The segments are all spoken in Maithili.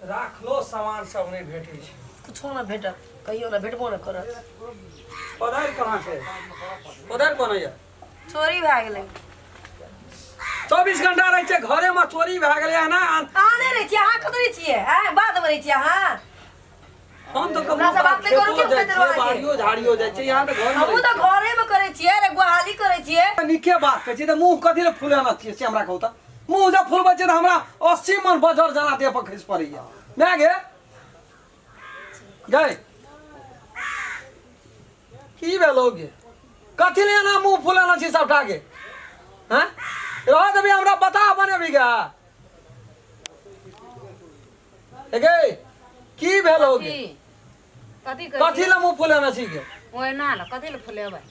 राखलो सामान सब नहि भेटै छै। कुछो नहि भेटत, कहियो नहि भेटबो नहि करत। कोदारि कहाँ छै? कोदारि कोना यऽ? चोरी भए गेलै। 24 घंटा रहै छै घरेमे, चोरी भए गेलै ना? अहाँ नहि रहै छियै? अहाँ कतऽ रहै छियै? आँय, बाधमे रहै छियै अहाँ? हम तऽ हमरा से बात नहि करू, खेतो कि जाइ हम छियै, बाड़ियो झाड़ियो जाइ छियै, यहाँ तऽ घरमे हमहूँ तऽ घरेमे करै छियै रे, गुहाली करै छियै। नीके बात कहै छियै तऽ मुँह कथी लए फुलेना छियै से हमरा कहू तऽ। मुँह जब फुलबै छियै तऽ हमरा 80 मन बजर जना देह पर खसि पड़ैया। माय गे गै, की भेलौ गे? कथी लए एना मुँह फुलेना छी सबटा गे? हँ, रह देबी हमरा बता बनेबी गे। गे, की भेलौ गे? कथी? कथी? कथी लए मुँह फुलेना छी गे? ओहिना ने, कथी लए फुलेबै?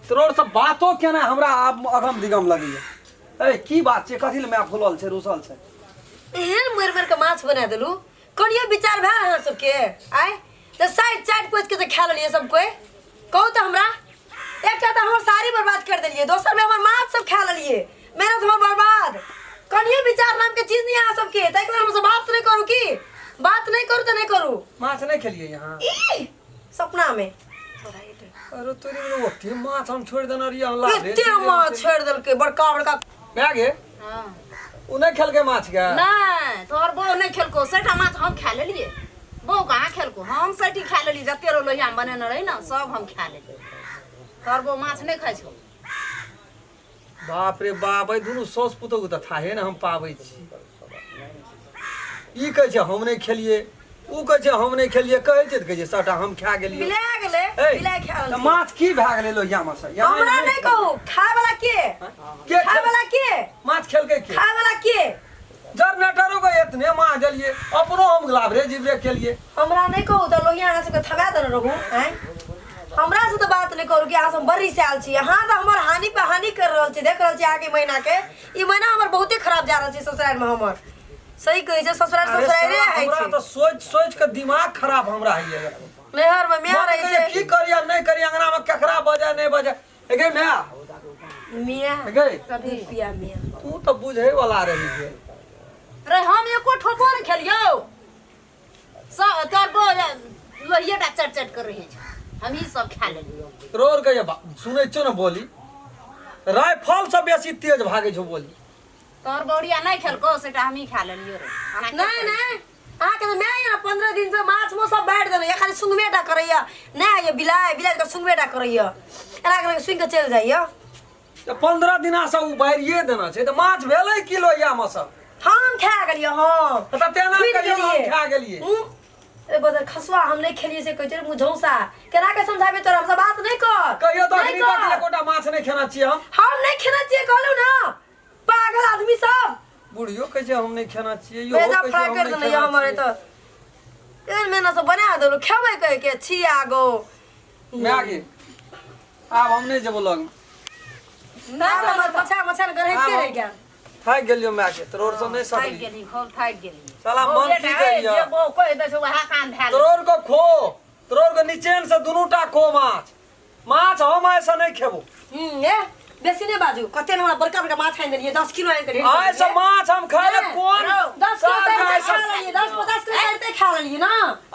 तोर सब बातो केना हमरा आब अगम दिगम लगैया। ए, की बात छै? कथी लए my फुलल छै, रुसल छै? एहन मरि मरि के माछ बना देलू, कनियो विचार भेल अहाँ सबके? आय तऽ साइड चाटि पोछि के जे खा लेलियै सब कोइ। कहू तऽ हमरा, एकटा तऽ हमर साड़ी बर्बाद कर देलियै, दोसर में हमर माछ सब खा लेलियै, मेहनत हमर बर्बाद। कनियो विचार नाम के चीज नहीं अहाँ सबके, ताहिके लेल हमसब बात नहि करू। की बात नहि करू तऽ नहि करू। माछ नहि खेलियै यहाँ? ई सपना में। अरे तोरी में ओते माछ हम छोड़ि देने रहियै, हम लाभे एते माछ छोड़ि देलकै बड़का बड़का। भए गे। हाँ। ओ नहि खेलकै माछ के? नहि, तोहर बहू नहि खेलको, सैटा माछ हम खा लेलियै। बहू कहाँ खेलको? हम सैटी खा लेली, जते रो लोहियामे बनेने रही ने, सब हम खा लेलियै। तोहर बहू माछ नहि खाइ छौ। बाप रे बाप, एहि दुनू साउस पुतोहु तऽ थाहे ने हम पाबै छी। ई कहै छै हम नहि खेलियै, ओ कहै छै हम नहि खेलियै। कहै छै तऽ कहै छै सबटा हम खा गेलियै। बिला गेलै। ए, बिला खा तऽ लेलकै। माछ की भए गेलै लोहियामे से? यहाँ हमरा नहि कहू, खाय वाला के? के खाय वाला के? माछ खेलकै के? खाय वाला के? जनरेटरो के एतने माछ देलियै, अपनो हम लाभरे जिबरे खेलियै। हमरा नहि कहू तऽ लोहिया अहाँ सबके थमा देने रहू। आँय, हमरा से तऽ बात नहि करू कि अहाँ सब बड़ी से आयल छी। अहाँ तऽ हमर हानि पे हानि कर रहल छी। देख रहल छी अहाँके महीना के, ई महीना हमर बहुते खराब जा रहल छै ससुराल में हमर। सही कहै छै, ससुराल अरे ससुराले साला, होइ हमरा छै। तऽ सोचि सोचि के दिमाग खराब हमरा होइए। नैहर में माय मन रहै कहैए छै। की करिया नहि करिया, अंगना में केकरा बजाय नहि बजाय। ए गे माय। मियाँ। ए गे। कभी पिया मियाँ। तू तऽ बुझै वाला रही गे। रे, हम एको ठोपो नहि खेलियौ। सब तोहर बहू लोहिए टा चट चट कर रहै छै, हमही सब खा लेलियौ। रोर के सुनै छियौ ने बोली, राइफल से बेसी तेज भागै छौ बोली। तोहर बौड़िया नहि खेलको, सेटा हमही खा लेलियौ रे। खाना के नहीं नहीं, अहाँके तऽ माय ने 15 दिन से माछ मौस सब बाँटि देने, खाली सुंगबे टा करैया। नहि ये बिलाइ, बिलाइ के सुंगबे टा करैया, एना करके सुनि के चलि जाइया। तऽ 15 दिना से ओ बारिए देना छै तऽ माछ भेलै किलो या मे सब? हम खा गेलियै हम। तऽ तेना फुटि कहियौ हम गेलियै। खा गेलियै। मुँह ए बदर खसुआ, हम नहि खेलियै से कहै छै। मुँह झौसा केना के समझाबी तोरा? हमसे बात नहि कर। कहियो तऽ नहि अखनी तक कर। एकोटा माछ नहि खेना छियै हम। हम नहि खेने छियै कहलहुँ ने, पागल आदमी सब। बुढ़ियो कहै छै हम नहि खेना छियै, इहो भेजा कहै छै फ्राई हम कर नहि देने खेना हमर। छियै। तऽ एहन मेहनत से बना देलहुँ, खेबै कहि के छी आगो। माय गे, आब हम नहि जेबो लग। नहि हमर पछा मछान गढ़ैते रहि गेल। थाकि गेलियो माय के, तोर से नहि थाकि सकली। गेली, खूब थाकि गेली। साला बौआ मन की बेटा, ए, कहिया? जे बौआ कहि दै छै वएह कान धए लै। तोर को खो, तोर को निचेन से दुनू टा खो माछ। माछ हम ऐसा नहि खेबो। ए बेसी नहि बाजू। कते ने हमरा बड़का बड़का माछ आनि देलियै, 10 किलो आनि के ढेरी आइ से माछ हम खाय ले कोन 10 किलो सार तैरते आइ खा से लेलियै, 10 50 किलो तैरते खा लेलियै ना।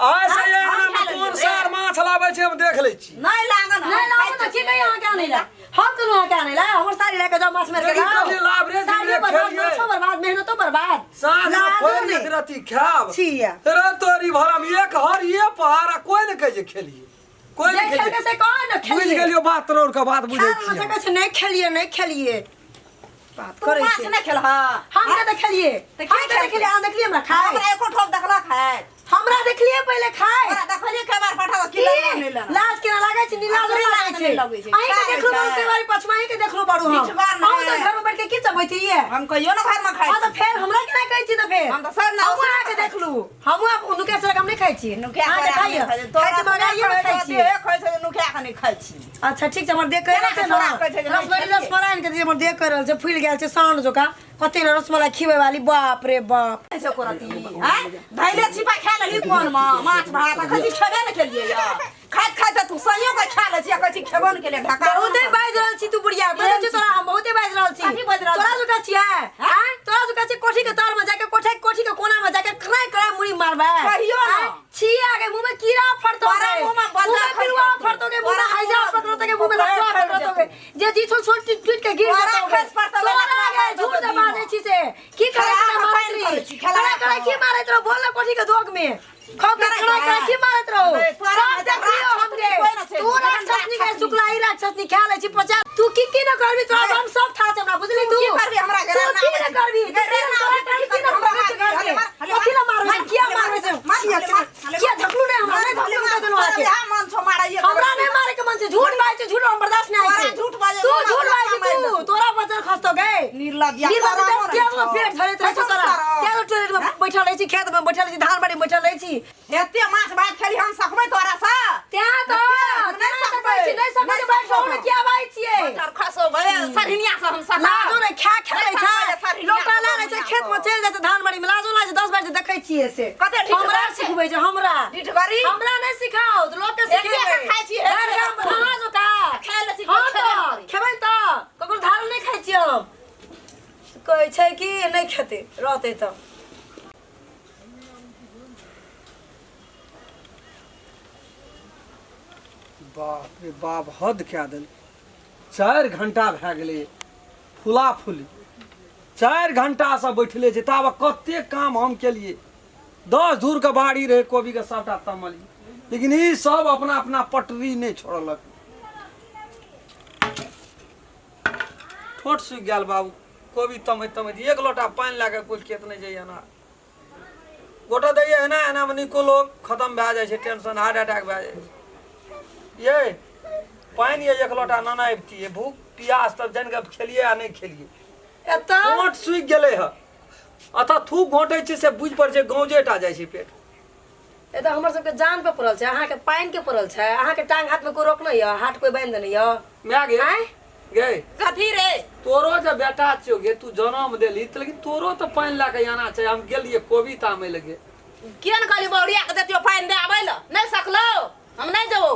आइ से हम अंगना खा में कोन लेलियै। सार माछ लाबै छै, हम देख लै छी। नहि लागल। नहि लाबू ने, की कहियै अहाँके आनै लए? हम कहलहुँ अहाँके आनै लए? हमर साड़ी लए कऽ जाउ, माछ मारि के देखी लाउ। कथी लाभ रे साड़ियो जिबरे बर्बाद, खेलियै। माछो बर्बाद, मेहनतो बर्बाद। साँझ में लाजो फोड़ि नहि। एक रत्ती खायब। छिया। रे तोरी भरम, एक हर ये पहाड़ आ कोई नहि कहै छै खेलियै, कोई जे नहि खेलकै खेलियै। से कह ने बुझि खेलियै। गेलियो बात, तोर के बात बुझै खा छियै। सकै छै, नहि खेलियै, नहि खेलियै बात तू करै माछ छै। नहि खेलह? हम के देखलियै? तऽ हम के के खेलकै? देखलियै? अहाँ देखलियै हमरा खाय? हमरा एको ठोप देखलक है? हमरा देखलियै पहिले खाय? तोरा देखलियै खेबार पठा किलो की? नहि लेलक। लाज केना लागै छै? नीलाज अपने नहि लागै लाज छै? नहि लगै छै। अहीं के खाय देखलू छै। बड़ू, बारी पछुआ अहीं के देखलू बड़ू हम। पिछुआ नहि। हम तऽ घर में बैठ के की चबैत रहियै? हम कहियो ने घर में खाइ हाँ तऽ छी। फेर हमरा केना कहै छी? तऽ फेर हम तऽ सब ने हमहूँ अहाँके देखलू, हमहूँ आब नुका चोरा के हम नहि खाइ छी। नुकिया अहाँके के खाइए खाइ छी। खाइ छी, मंगाइए ने खाइ छी। खाइ छै, नुकिया के नहि खाइ छी। अच्छा ठीक छै, हमर देख कहि रहल छै केना के छोड़ा कहै छै ने जे नहि रसमलाई। खेलियै? रसमलाई आनि के दियै, हमर देख कहि रहल छै, फुलि गेल छै साँढ़ जोका। कते ने रसमलाई खिबै वाली, बाप रे बाप। छै कोरती आँय धैले छिपा खा लेली कोन मे माछ भात आ कहै छी खेबे ने केलियै या। खाइत खाइत तऽ तू सइयो के खा लै छी आ कहै छी खेबो ने केलियै ढका। बहुते बाजि रहल छी तू बुढ़िया, बजै छी तोरा हम, बहुते बाजि रहल छी। कथी बाजि रहल छी? तोरा जुका छियै? आँय, तोरा जुका छी? कोठी के तर में जाके मारबै कहियो ना। आँय? छी आगे मुंह में कीड़ा फड़तो तोरा गे। मुंह में बजर मुंह में खसि पिलुआ पड़तौ। फड़तो गे, मुंह में तोरा हैजा मुंह में पकड़तो गे, मुंह में बजर लफुआ खसि पकड़तो गे। जे जी छौ छोट टूट टूट के गिर तोरा जेतौ गे। खसि पड़तौ गे, तोरा लफुआ गे, पकड़तौ झूठ गे जे बाजै छी से की करे खेला करे के मारैत पानि रही करै छी, खेला करे करे के। की मारैत रहो बोल ना कोठी के दोग में खौ के करे करे करे की मारैत रहो अरे, तोरा सब में देखलियो राक्षस हमरे कोई ना छै, तू राक्षस नी के शुक्ला ई राक्षस नी खा लै छी पचा तू की की न करबी तोरा हम सब था छै हमरा बुझली तू तू की करबी हमरा तू घरे की न करबी गरे ना तोरा आबै की न हमरा मारबी मार, घर हले में मार, हले कथी ल मार, मारबै हले किया मार, मारबै से मार, हले मार, हले किया धकलू नहीं हमरा नहीं धकलू के देलू आके मन छौ मारैये हमरा नहीं मारे के मन छै झूठ बाजै छै झूठ हम बर्दाश्त नहीं तोरा छै झूठ बाजै तू छै, झूठ हमरा बाजै मारि तू देतौ। तोरा बजर खसतो गे निर्लज्ज निर्लज्ज तोरा तऽ मरै केगो छौ। पेट धरैत रहै छौ खसौ तोरा सारा। केगो टॉयलेट में बैठल रहै छी खेत में बैठल रहै छी धान बाड़ी में बैठल रहै छी एते माछ भात खेली हम सकबै तोरा से तें तऽ नहि तें तऽ सकबै। कहै छी नहि सकबै नहि तऽ बैठ रहू ने सकबै। किया बाजै छियै बटर खसो भले सरहिनिया से हम सकब लाजो नहि खा खा लै नहि छै सकबै, सरहिनिया लोटा से लए लै छै बढ़िआँ खेत में से। चलि जाइ छै धान बाड़ी में लाजो लागै छै 10 बार जे देखै छियै से कते ढीठ हमरा बात छै। सिखबै छै हमरा ढिठगरी हमरा नहि सिखाओ तऽ लोक के एते सिखेबै के खाइ छी, एते घर के गाम खाइ छी। अहाँ जोका खाय लै छी, हँ खेबे तऽ नहि करी। खेबै तऽ ककरो धार नहि खाइ छियै हम कहै छै कि नहि खेतै रहतै तऽ बाप रे बाप हद कए देल 4 घंटा भए गेलै फुला फुली 4 घंटासँ बैठले छै ताबे कते काम हम केलिए 10 धूरके बाड़ी रहै कोबीके सभटा तमलियै लेकिन ई सब अपना अपना पटरी नहि छोड़लक ठोट सुखि गेल बाबू कोबी तमैत तमैत एक लोटा पानि लए कऽ कोइ खेत नहि जाइए एना गोटा दैए एना एनामे निको लोक खतम भए जाइ छै टेंशन हार्ट अटैक भए जाइ छै ये पानि ये एक लोटा नाना अबितियै भूख पियास तब जानि कऽ खेलियै आ नहि खेलियै एतऽ घोंट सुखि गेलै हँ अतः थूक घोंटै छै से बुझि पड़ै छै गौजेटा जाइ छै पेट एतऽ हमर सबके जान पे पड़ल छै अहाँके पानि के पड़ल छै अहाँके टांग हाथ में कोई रोक नहीं यऽ हाथ कोई बांधि देने यऽ माय गे आँय गे कथी रे तोरो जे बेटा छियौ गे तू जनम देली तऽ लेकिन तोरो तऽ पानि लए कऽ आना छै हम गेलियै कोबी तामै लगे किया ने कहली बौड़िया के देतियो पानि दे आबै लए नहि सकलो हम नहि जेबो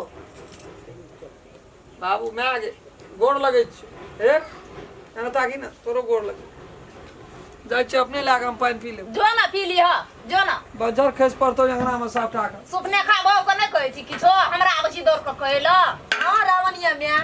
बाबू माय गे गोर लगै छियौ हे एना ताकी ने तोरो गोर लगै जाइ छियै अपने लए कऽ हम पानि पी लेब जो ना पी लिह जो ना बजर खसि पड़तौ अंगनामे सबटा के सुपने खा बहू के नहि कहै छी किछो हमरा आबै छी दौड़ कऽ कहै लए हाँ रावणिया म्या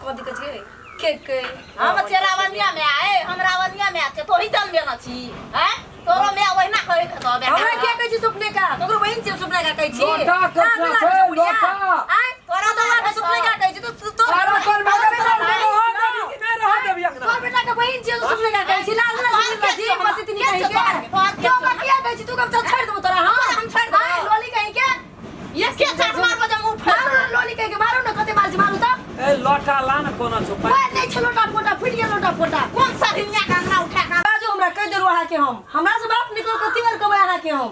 कथी कहै छै के के हम छियै रावणिया में आए हम रावणिया में छै तोही जनबे न छी हैं तोरो में ओहिना कहै के तो बेटा हमरा के कहै छी सुपने का ककरो बहिन छी सुपने का कहै छी लोटा कतना छै, लोटा। आय तोरा तो लागे सुपने का कहै छी तो तो अरे तोर बेटा के रह देबी कि नहि रह देबी अंगना तोर बेटा के बहिन छी सुपने का कहै छी लाज लाज तोहर जी के छौ, मत इतनी के कहि छौ के तोहर? तोहर के क्यों छौ? का किया कहै छी तू कब छोड़ देबो तोरा हां हम छोड़ देबो। आय लोली कहि के ये के चाट मार बजे मुंह मारू फैल ना लोली कहि के मारू ना कते मार मारू त ए लोटा ला ने कोना छौ पानि ओए नहीं छै लोटा फोटा फुटि गेल लोटा फोटा कोन सरहिनिया के अंगना उठा के बाजू हमरा कहि देलहुँ अहाँके हम हमरा से बात निकल कथी बार कहबै अहाँके हम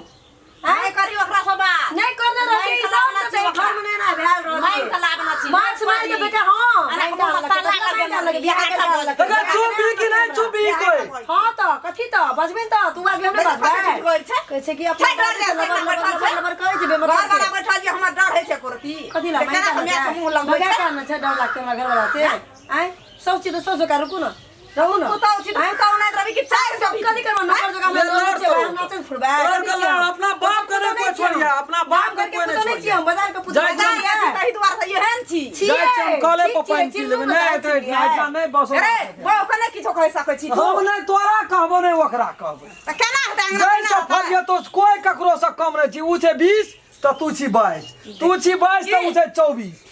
नहि करी ओकरा से बात नहीं करने रहती नहीं सब खिलाना तो छै ओकरा। घर में नहीं ना भेल रहती नहीं खिलाना छै। माछ मार के बेटा हां अरे मुँह में ताला लगे लगे बियाह के ताला लगे अगर चुप ही कि नहीं चुप ही कोई हां तो कथी तो बजबे तो तू बाजबे हम नहीं बजबै गोल छै कहै छै कि अपना छै डर लबर रे, लबर बैठल लबर छै। लबर करै छै घर बेमतलब वाला के। बैठल जे हमर डर होइ छै कुर्ती कथी ला केना के माय से मुँह लगबै बगैर छै कारण छै डर लागतै हमरा घरवाला से आँय सब चीज तऽ सोच रुकू न रहू न पुतहु छी तऽ पुतहु नहि रहबी कि चारि सब देबी कथी करबै नौकर जकाँ ले हम लड़ नाचै तो। हम नाचै फुरबै लड़ के लड़, अपना बाप के नहीं कोई छोड़िया, अपना बाप के कोई नहीं नहीं छोड़िया। हम बाजार के पुतहु जाइ छी हम। ताहि दुआरे से एहन छी जाइ छी हम कले पर पानि पी लेबै नहि एतै एहिठाम नहि बसो अरे बहू के नहि किछो कहि सकै छी तू हम नहि तोरा कहबो नहि ओकरा कहबो तऽ केना हेतै अंगना जै केना से हेतै? फरियतो कोई ककरो से कम नहीं छी ऊ छै 20 तऽ तू छी 22 तू छी 22 तऽ ऊ छै 24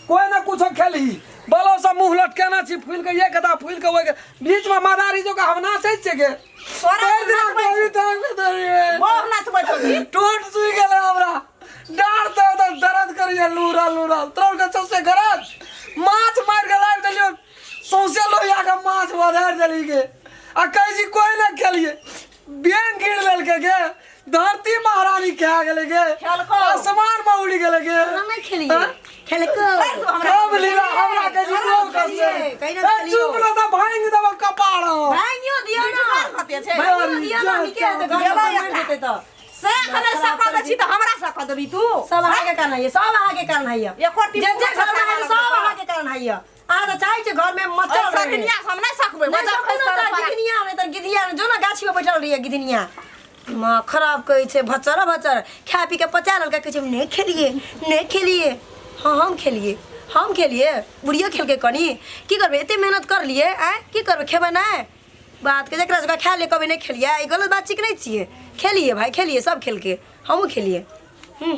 कोई ना कुछो खेलही बलो से मुंह लटकेना छी फूल के एक गदा फूल के ओइ के बीच में मदारी जो हम नाचै छियै गे तोरा भरि दिना कोबी तांग के धरिये। बहू नाचबै छौ की टोट सुइ गेलै हमरा डाँड़ तऽ एकदम दर्द करैए लूरा लूरा तोर के सबसे गरज माछ मारि के लाबि देलियौ सौंसे लोहिया के माछ बधारि देली गे आ कहै छी कोई नहि खेलिए बेंग गिर लेलकै गे धरती महारानी खा गेलै गे खेलको। आसमान में उड़ि गेलै गे हम नहीं खेलिए खेलको कब लीला हमरा कहै छी रोल खेलिए, करसे कहीं ना ए, खेलियो। चुप रह तऽ भांगि देबौ कपाड़ भांगियो दियो ना कते छै भांगियो दियो ना निके हेतै घर में मरि जेतै तऽ से अखन सका दै छी तऽ हमरा सका देबी तू सब अहाँके कारण है सब अहाँके कारण है एको टी जे जे घर में है सब अहाँके कारण है अहाँ तऽ चाहै छी घर में मच्छर रहे। सखनिया से हम नहि सकबै नहि बजर सकू खसि ने पड़त तऽ गिधनिया नहि तऽ गिधिया जो ने गाछी में बैठल रहिए गिधनिया दिमाग खराब कहै छै भचर भचर खा पी के पचा लेलकै, कहै छै हम नहि खेलियै नहि खेलियै। हँ हम खेलियै, हम खेलियै, बुढ़ियो खेलकै कनि। की करबै, एते मेहनत करलियै, आँय की करबै, खेबै नहि? बात के जकरा जकरा खा लियै, कहबै नहि खेलियै, ई गलत बात छियै कि नहि छियै? खेलियै भाय, खेलियै, सब खेलकै, हमहूँ खेलियै। हूँ।